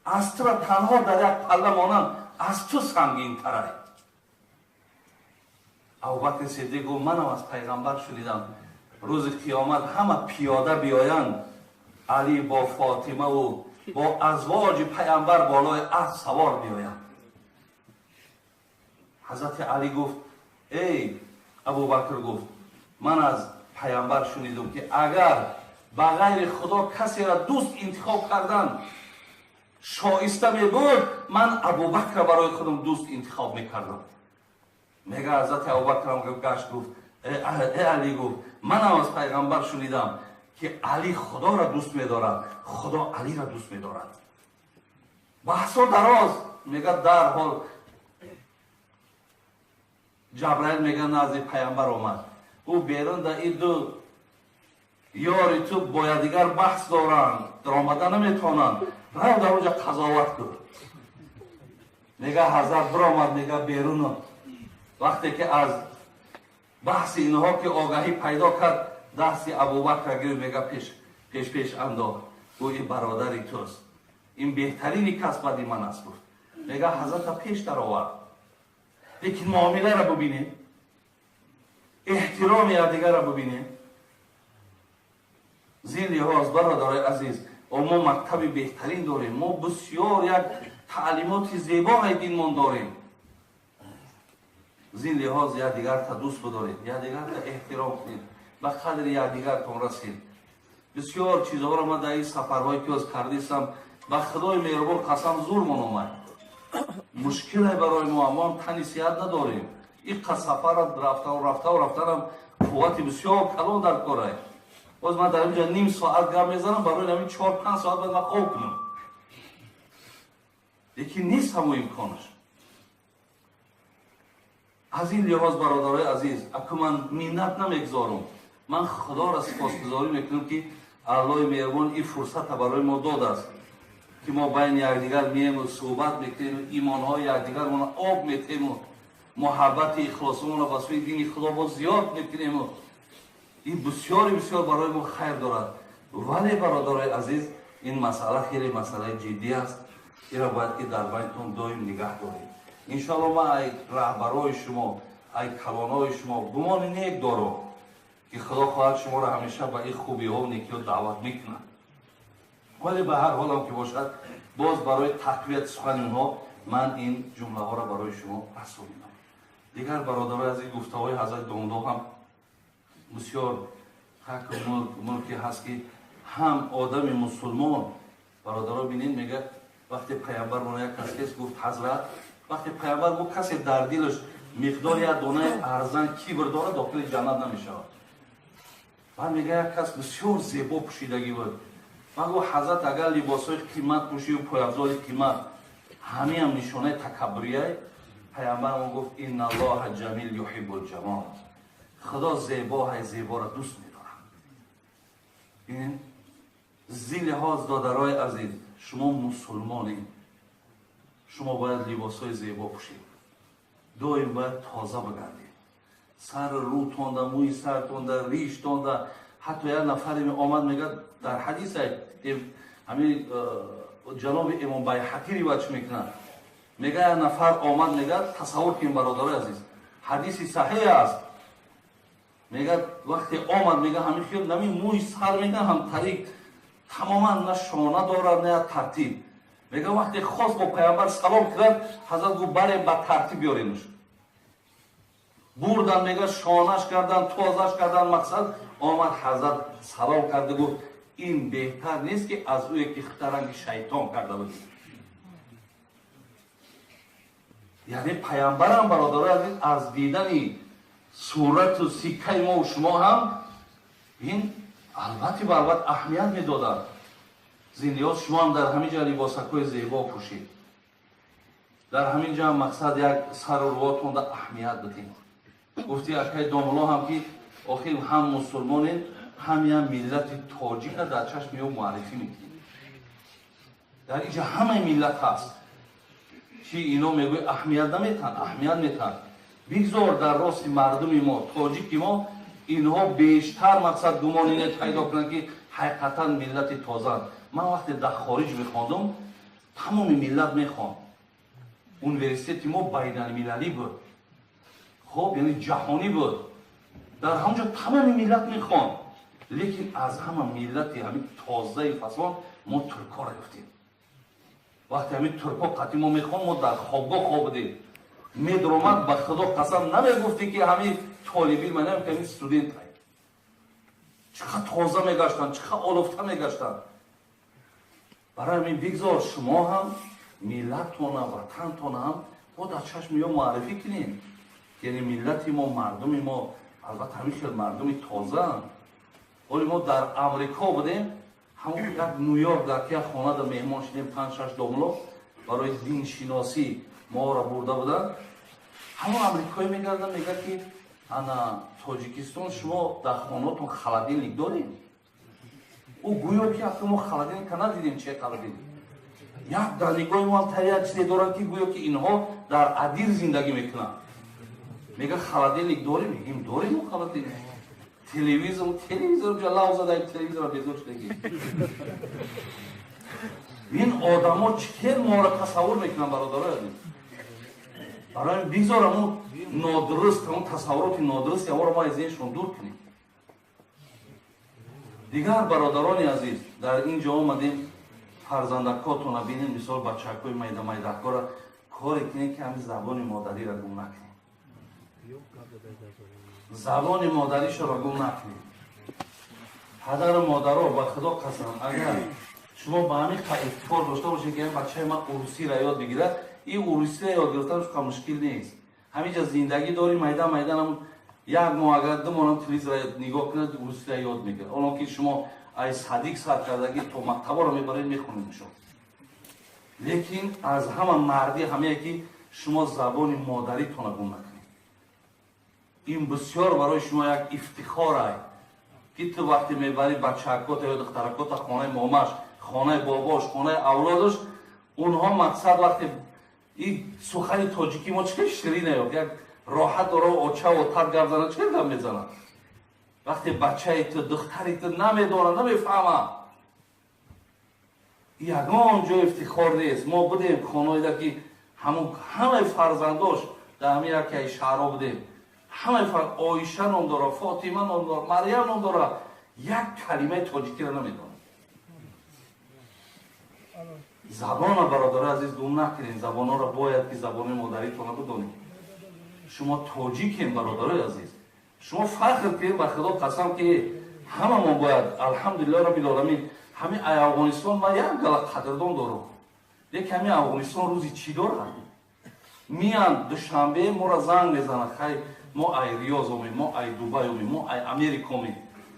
Аз тура танҳо дар як палла монанд, аз ту сангинтарай. Абубакр Сиддиқ гуфт: манам аз пайғамбар шунидам, рӯзи қиёмат ҳама пиёда биёянд, Али бо Фотимаву бо азвоҷи пайғамбар болои асп савор биёянд. Ҳазрати Али гуфт: эй Абубакр, гуфт, ман аз пайғамбар шунидам, ки агар ба ғайри Худо касеро дӯст интихоб кардан шоиста мебуд, ман Абубакрро барои худам дӯст интихоб мекардам. Мега ҳазрати Абубакрам гашт, гуфт: э Али, гуфт, манам аз пайғамбар шунидам, ки Али Худоро дӯст медорад, Худо Алиро дӯст медорад. Баҳсо дароз. Мега дарҳол Ҷабраил, мега, назди пайғамбар омад. Ӯ берун да и ду ёри ту бо якдигар баҳс доранд, даромада наметавонанд, рав дар онҷа қазоват кун. Мега ҳазрат биромад, мега, беруну вақте ки аз баҳси инҳо ки огаҳӣ пайдо кард, дасти Абубакра гирифт, мега, пеш пеш пеш андохт, гӯ: ин бародари туст, ин беҳтарини кас баъди ман аст, гуфт. Мега ҳазрата пеш даровард. Лекин муомиларо бубинем, эҳтироми якдигарро бубинем. Зин лиҳоз, бародарои азиз, мо мактаби беҳтарин дорем, мо бисёр як таълимоти зебои динмон дорем. Зин лиҳоз якдигарта дӯст бидоред, якдигарта эҳтиром кунед, ба қадри якдигартон расед. Бисёр чизҳоро ман дар ин сафарҳое ки оз кардистам, ба Худои меҳрубон қасам, зурмон омад, мушкиле барои мо, мо тани сиҳат надорем. Иққа сафарро рафтаву рафтаву рафтанам қуввати бисёр калон дар корай. Боз ман дар инҷа ним соат гап мезанам, барои ҳамин 4-5 соат бояд ман хоб кунам, лекин нест ҳамо имконаш. Аз ин лиҳоз, бародарои азиз, аку ман миннат намегузорам, ман Худоро сипосгузорӣ мекунам, ки Аллоҳи меҳрубон ин фурсата барои мо додааст, ки мо байни якдигар меему, суҳбат мекунем, имонҳои якдигармона об метему, муҳаббати ихлосумонро ба сӯи дини Худо боз зиёд мекунему. Ин бисёри бисёр барои мо хайр дорад. Вале, бародарои азиз, ин масъала хеле масъалаи ҷиддӣ аст. Инро бояд ки дар байнтон доим нигаҳ доред. Иншоалло, ман ай раҳбарои шумо, ай калонои шумо гумони нек дорам, ки Худо хоҳад, шуморо ҳамеша ба ин хубиҳо некиҳо даъват мекунад. Вале ба ҳар ҳолам ки бошад, боз барои тақвияти сухани онҳо ман ин ҷумлаҳоро барои шумо расонидам. Дигар, бародарои аз ин гуфтаҳои ҳазрати домдо ҳам бисёр ҳак мулке ҳаст, ки ҳам одами мусулмон, бародаро, бинед, мега вақте пайғамбар мона як кас кес гуфт, ҳазрат, вақте пайғамбар гуфт, касе дар дилаш миқдори як донаи арзан кибр дорад, дохили ҷаннат намешавад. Баъд мега як кас бисёр зебо пӯшидагӣ буд. Ман гуфт: ҳазрат, агар либосҳои қимат пӯшию пойафзоли қимат, ҳамиам нишонаи такаббурияй? Пайғамбармон гуфт: инналлоҳа ҷамил юҳиббул ҷамол. Худо зебоҳай, зеборо дӯст медорад. Ин зин лиҳоз, додарои азиз, шумо мусулмонед, шумо бояд либосҳои зебо пӯшед, доим бояд тоза бигардед, сар рӯтонда, мӯи сартонда, риштонда. Ҳатто як нафаре омад, мегӯяд, дар ҳадис ҳамин ҷаноби имом Байҳақӣ ривоят мекунад, мега як нафар омад, мегӯяд, тасаввур кунед, бародарои азиз, ҳадиси саҳеҳ аст, мегӯяд, вақте омад, мега, ҳамин хел нами мӯи сар, мега, ҳам тарик тамоман, на шона дорад, на як тартиб. Мега вақте хост бо пайғамбар салом кунад, ҳазрат гуфт: барем, ба тартиб биёренаш. Бурдан, мега, шонаш кардан, тозаш кардан. Мақсад, омад, ҳазрат салом карда гуфт: ин беҳтар нест, ки аз ӯе ки ранги шайтон карда буд? Яъне пайғамбарам, бародарои азиз, аз дидани сурату сиккаи мову шумо ҳам ин албатти ба албат аҳамият медодад. Зиндиёз шумо ҳам дар ҳамин ҷа либосакҳои зебо пӯшид, дар ҳамин ҷа мақсад як сару рӯотонда аҳамият бидем. Гуфти акай домуло ҳам, ки охир ҳам мусулмонем, ҳам як миллати тоҷика дар чашми ё муаррифӣ мекунем. Дар инҷа ҳамаи миллат ҳаст. Чи ино мегӯй аҳамият наметаҳанд? Аҳамият метаҳанд. Бигзор дар рости мардуми мо, тоҷики мо, инҳо бештар мақсад гумони пайдо кунанд, ки ҳақиқатан миллати тозаанд. Ман вақте дар хориҷ мехондум, Тамоми миллат мехонд. Университети мо байналмилалӣ буд. Хоб, яъне ҷаҳонӣ буд. Дар ҳамонҷо тамоми миллат мехонд. Лекин аз ҳама миллати ҳамин тозаи фасон мо туркҳоро ёфтем. Вақте ҳамин туркҳо қатъи мо мехонд, мо дар хобгоҳ хоб будем. Медромад, ба худо қасам намегуфтӣ ки ҳамин толиби ман, ки ҳамин студент. Чӣ қадр тоза мегаштанд, чӣ қадр олуфта мегаштанд. Барои ҳамин бигзор шумо ҳам миллаттона, ватантона ҳам бо дар чашми ё муаррифӣ кунед. Яъне миллати мо, мардуми мо албатта ҳамин хел мардуми тозаанд. Ҳоли мо дар Амрико будем, ҳамон як Нью-Йорк дар як хонада меҳмон шудем, 5-6 домло барои диншиносӣ моро бурда буданд. Ҳамон амрикоӣ мегардад, мегӯяд ки ана Тоҷикистон шумо дар хонаотон холодильник доред? Ӯ гӯё ки асло мо холодильника надидем, че холодильник. Як дар нигоҳи мо ҳам тари як чизе доранд ки гӯё ки инҳо дар адир зиндагӣ мекунанд. Мегӯяд холодильник дорем? Мегӯем дорем мо холодильник. Телевизор, телевизор ҷа лав задаем, телевизорро безор шудагӣ. Ин одамо чӣ хел моро тасаввур мекунанд, бародарои азиз? Барои бигзор ҳамун нодуруст, ҳамун тасаввуроти нодурусти ҳамонро мо аз зеҳншон дур кунем. Дигар бародарони азиз, дар ин ҷо омадем, фарзандакотона бинем, мисол бачакҳои майда майдакҳоро коре кунем ки ҳамин забони модариро гум накунем. Забони модаришро гум накунем. Падару модаро, ба худо қасам, агар шумо ба ҳамин ифтихор дошта бошед ки бачаи ман урусиро ёд бигирад, ин урусиро ёд гирифтанаш қа мушкил нест. Ҳаминҷа зиндагӣ дорӣ, майда майда як моҳ агар ду моҳ телевизорро нигоҳ кунад, урусиро ёд мегирад. Оно ки шумо ай садик сар кардагӣ то мактабаро мебаред, мехонед шумо. Лекин аз ҳама мардӣ ҳамее ки шумо забони модаритонро гум накунед. Ин бисёр барои шумо як ифтихор ай ки ту вақте мебарӣ бачаакота ё духтаракота хонаи момаш, хонаи бобош, хонаи авлодаш, онҳо мақсад вақте ин сухани тоҷикӣ мо чӣ ширин ё як роҳат дора, оча отат гап зана, чӣ гап мезанад? Вақте бачаи ту, духтари ту намедонад, намефаҳмад, ягон ҷо ифтихор нест. Мо будем хонаида ки ҳамон ҳамаи фарзандош дар ҳамин яке аз шаҳрҳо будем, ҳамаи Оиша ном дора, Фотима ном дора, Марьям ном дора, як калимаи тоҷикиро намедонад. Забонро, бародари азиз, гум накунед. Забонҳоро бояд ки забони модаритонро бидонед. Шумо тоҷикем, бародарои азиз, шумо фахр кунед, ба худо қасам ки ҳамамон бояд алҳамдулиллоҳ раббил оламин. Ҳамин ай Афғонистон ман як гала қадрдон дорам, лекин ҳамин Афғонистон рӯзи чӣ дорад? Миянд Душанбе, моро занг мезанад, хай мо ай Риёз омем, мо ай Дубай омем, мо ай Америка омем,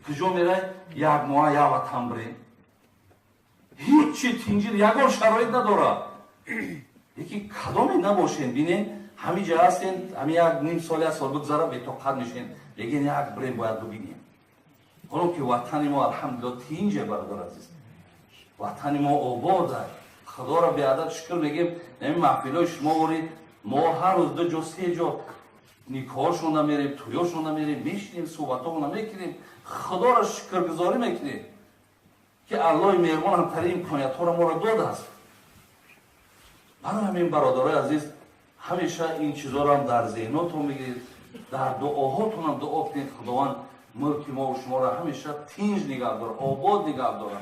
куҷо мерай? Як моҳа як ватан бирем. Ҳичи тинҷир ягон шароит надорад. Лекин кадоме набошем, бинем ҳамин ҷа ҳастем, ҳамин як ним сол, як сол бигзара, бетоқат мешем, лекин як бирем бояд бибинем. Ҳоло ки ватани мо алҳамдулиллоҳ тинҷе, бародар азиз, ватани мо обод аст. Худоро беадад шукр мегем. Ҳамин маҳфилҳои шумо ворид, мо ҳар рӯз ду ҷо, се ҷо никоҳшонда мерем, тӯёшонда мерем, мешинем, суҳбатҳоона мекунем, худоро шукргузорӣ мекунем ки Аллоҳи меҳрубон ҳамтари имкониятҳоро моро додааст. Барои ҳамин, бародарои азиз, ҳамеша ин чизҳоро дар зеҳнотон бигиред, дар дуоҳотонам дуо кунед, Худованд мулки мо шуморо ҳамеша тинҷ нигаҳ дорад, обод нигаҳ дорад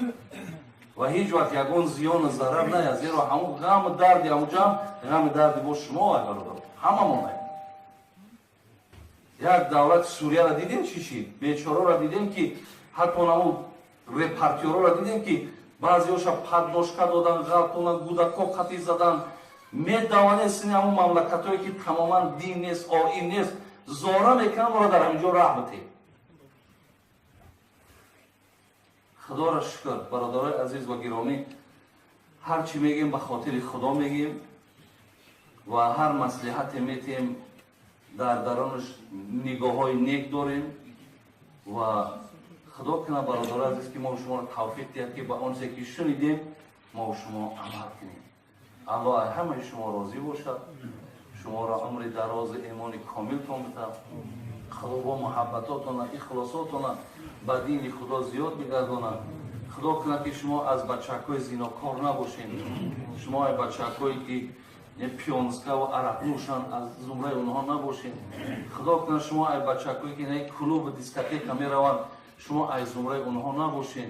ва ҳеҷ вақт ягон зиёну зарар наяд, зеро ҳамун ғаму дарди ҳамун ҷамъ ғами дарди бо шумо ай, бародар, ҳамамон ай. Як давлати Сурияро дидем чӣ шид, бечораро дидем ки ҳатто ҳамун репортёрро дидем ки баъзеҳоша подножка додан, ғалтонан, гудако қатӣ задан, медаванед сини ҳамун мамлакатҳое ки тамоман дин нест, оин нест, зора мекунанд моро дар ҳамин ҷо раҳ битед. Худоро шукр, бародарои азиз ва гиромӣ, ҳар чӣ мегем ба хотири Худо мегем ва ҳар маслиҳате метиҳем дар даронаш нигоҳҳои нек дорем ва Худо кунад, бародарои азиз, ки мо шуморо тавфиқ диҳад ки ба он чизе ки шунидем мо шумо амал кунем. Аллоҳ ҳамаи шумо розӣ бошад, шуморо умри дарозу имони комилтон бидиҳад. Худо бо муҳаббатотона, ихлосотона ба дини Худо зиёд бигардонад. Худо кунад, ки шумо аз бачакҳои зинокор набошед, шумо ай бачакҳое ки пиёнска ва арақнӯшанд, аз зумраи онҳо набошед. Худо кунад, шумо ай бачакҳое ки клубу дискотека мераванд, шумо ай зумраи онҳо набошед.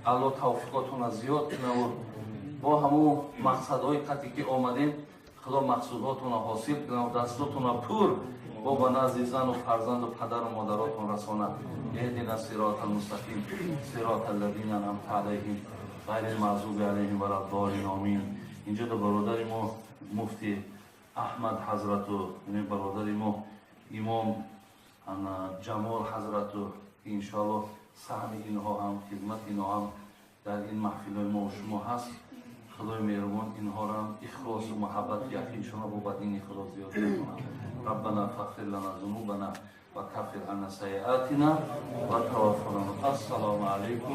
Алло тавфиқотона зиёд кунаву бо ҳамун мақсадҳои қатӣ ки омадем, Худо мақсудҳотона ҳосил кунаву дастотона пур бо ба назди зану фарзанду падару модаротон расонад. اهدنا الصراط المستقيم، صراط الذين انعمت عليهم، غير المغضوب عليهم ولا الضالين، آمین. اینجا دو برادر ما، مفتی احمد حضرت و برادر ما امام جمال حضرت، و انشاءالله سهم اینها هم، خدمت اینها هم در این محفل ما و شما هست. خدای مهربان اینها را هم اخلاص و محبت یقینشان را با دین خدا زیاد کنه. ربنا فاغفر لنا ذنوبنا وكفر عنا سيئاتنا وتوفنا. السلام عليكم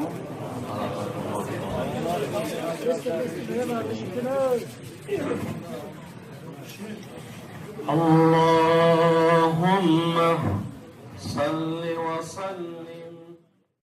ورحمة الله. اللهم صل وسلم.